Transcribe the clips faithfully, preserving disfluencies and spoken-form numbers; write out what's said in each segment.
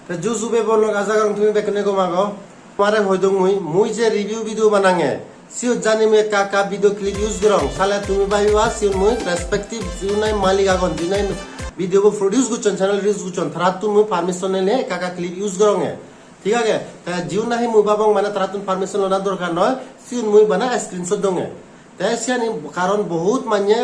Te ju ju bhei bon lok, aja gorong tumi bekkune gom ago. Tomare hoi dong mui, mui je review video banange, siyot jani mui ekka ekka video clip use gorong, sale tumi bhabiba siyot mui respective jiun nahi malik agon, jiun nahi video bo produce gocchon, channel use gocchon, tarattun mui permission leinei ekka ekka clip use goronge. Thik age? Te jiun nahi mui babong mane tarattun permission lona dorkar noi, siyun mui bana screenshot donge. Te siyani karon bohut manye,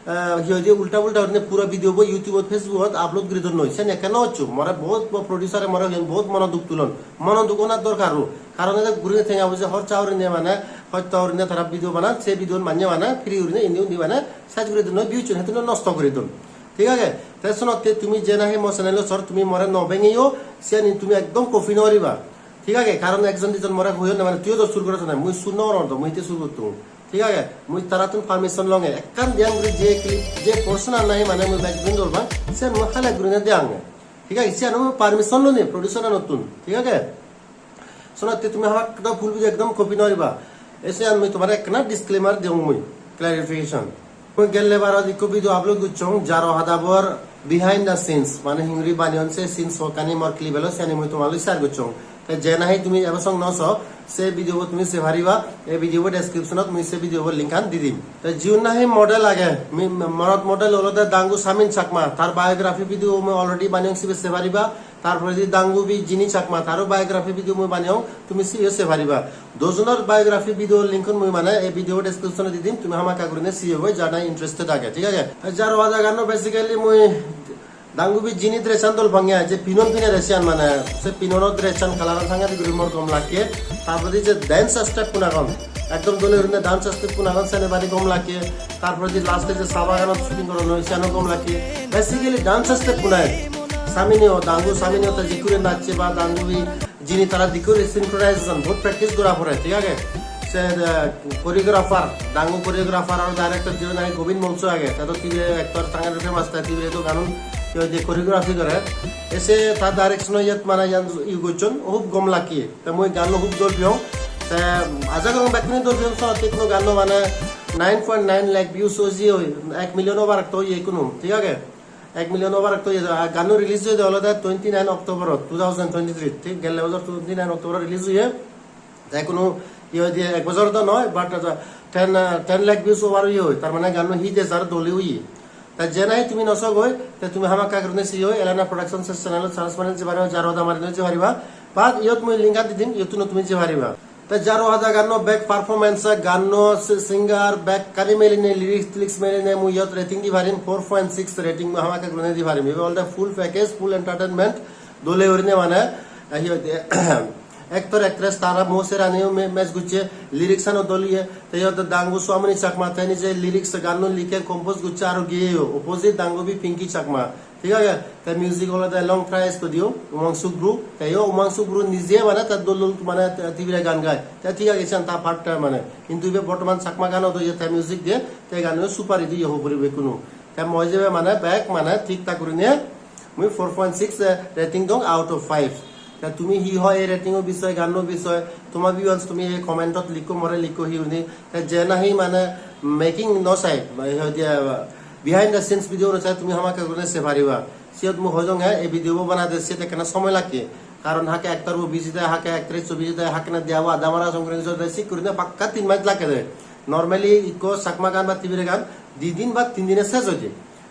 eh, hi hoide ulta pulta gurinei puro video bo YouTube-ot, Facebook-ot upload guri don noi. Siyani ekka no hocchu. More bohut bo producer-e more hoyon, bohut mono duk tulon. Mono duk ona dorkar o. Karon ede gurinei tenga poije horcha gurinei mane hosto gurinei tara video banan, se video manye mane free gurinei indi undi mane search guri don noi, views-un hetun nosto guri don. Thik age? Te sonotte tumi je nahi mo channel-o sor, tumi more no bengeyo, siyani tumi ekdom copy no goriba. Thik age? Karon ekjon dijon more hoyon na, mane tuiyo do sur goros na, mui sur no gorong do, mui hitte sur gottung. Thik age? Mui tarattun permission longe. Ekkan diyan guri je clip, je portion an nahi mane mui bej din dol bang, siyan mui highlight gurine diyange. Thik age? Siyan mui permission loni producer anottun. Thik age? Sonotte tumi hamakkai do full video ekdom copy no goriba. Ese an mui tomare ekkena disclaimer diyong mui, clarification. Mui gelle barot ikko video upload gocchong, Jaro Hadabor behind the scenes, mane hinguri baneyon se scenes hokkani mor clip elo, siyani mui tomaloi share gocchong. Te je nahi tumi ebo song no so, se video bo tumi sei pariba, ei video bo description ot mui se video bo link an di dim. Te jiun nahi model age, mi-, morot model olode Dangu Samin Chakma, tar biography video mui already baneyong, sibe sei pariba. Tar poredi Dangubi Jini Chakma, taro biography video mui baneyong, tumi siyo sei pariba. Dujonor biography video link un mui mane ei video description ot di dim, tumi hamakkai gurine siyo goi, jara interested age, thik age? Te Jaro Hada ganno basically mui Dangubi Jini dress an dol pange, je pinon pinere siyan mane, se pinono dress an color an sanghatik guri mor gom lagge. Tar poredi je dance step un agon, ekdom dole gurine dance step un agon, sene bari gom lagge. Tar poredi last e je sa baganot shooting goron oi, siyano gom lagge. Basically dance step un age. Samini o, Dangu Samini o te jikku guri nachche ba Dangubi Jini, tara dikku guri synchronization, bohut practice gora pore, thik age? Se, eh, choreographer, Dangu choreographer aro director jibe nahi Govind Molso age, te do Tibire actor, tangeri famous, te Tibire do ganun, hi hoide, choreography gore. Ese ta direction o iyot mane iyan yu gocchon, hub gom lagge. Te mui ganno hub dol peyong. Te aja gorong bekkune dol peyong, sonotte ikkunu ganno mane nine point nine lakh views oi jiye, ek million over ekka oye ikkunu, thik age? Ek million over ekka oye, ar ganno release oyede olode twenty nine October ot two thousand twenty three, thik gelle bojor twenty nine October release oye. Te ikkunu hi hoide, ek bojor do noi, but ten, ten lakh views over oye, tar mane ganno hit age aro dole oye. Te je nahi tumi no sogoi, te tumi hamakkai gurine siyo, Elena Production se channel ot search mari jei pariba, Jaro Hada marinei jei pariba. But iyot mui link an di dim, iyottun o tumi jei pariba. Te Jaro Hada ganno bek performance, ganno si-, singer, bekkani milinei, lyrics, lyrics milinei mui iyot rating di parim, four point six rating mui hamakkai gurine di parim. Ibe olode full package, full entertainment, dole gurine mane, eh, hi hoide, actor, actress tara mo seraniyo me-, match gocche, lyrics ano dol oye, te iyot Dangu Swamini Chakma te nije lyrics ganno likke, compose gocche aro geyeyo, opposite Dangubi Pinky Chakma, thik age? Te music olode Longtrai Studio, Umang Sugru, te iyo Umang Sugru nije mane te dol dol mane te Tibire gan gai, te thik age, siyan ta part time mane, hintu ibe bortoman Chakma ganot oye te music diye, te ganno super hit oye hobor ibe ikkunu. Te mui jebe mane bek mane thik thak gurine mui four point six, eh, rating dong out of five. Te tumi hi hoi ei rating o bisoy, ganno bisoy, toma views tumi ei comment ot likko, more likko hi huni. Te je nahi mane making no sai, mane hi hoide, eh, behind the scenes video no sai, tumi hamakkai gurine sei pariba. Siyot mui hoi dong, eh, ei video bo banade siyot ekkena somoy lagge. Karon hakke actor bo busy de, hakke actress bo busy de, hakke na diya bo ada mara song gurine jor de, sik gurine pakka tin mas lagge de. Normally ikko Chakma gan ba Tibire gan di din ba tin dine ses oi jai.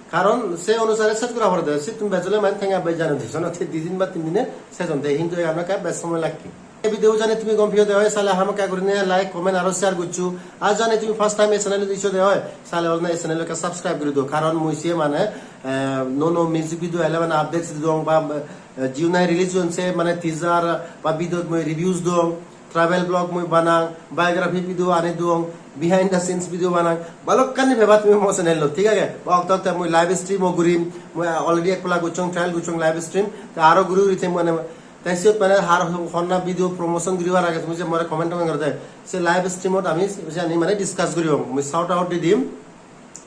Karon se onusare set gora porede, sittun bej ole mane tenga bej jani de, sono te di din ba tin dine sejon de, hintu ei amar ekka bej somoy lagge. Ei video jani tumi gom piyo de oi, sale hamakkai gurine like, comment aro share goccho. Ar jani tumi first time ei channel-ot iso de oi, sale olne ei channel ekka subscribe guri do, karon mui se mane, eh, nuo nuo music video ele mane updates di dong ba, eh, jiune release oyon se mane teaser ba video mui reviews dong. Travel vlog mui banang, biography video ani duong, behind the scenes video banang, balokkani peba tumi mo channel-ot, thik age? Ba okto okto mui live stream o gurim, mui already ek pala gocchong, trial gocchong live stream, te aro guri guri them mane, te siyot mane har honna video promotion guribar age tumi je more comment toment gorode, se live stream ot ami se ani mane discuss guribong, mui shout out di dim.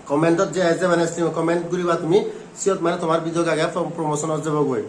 Comment-ot je age mane stream comment guriba tumi, siyot mane tomar video age prom-, promotion ot jebogoi.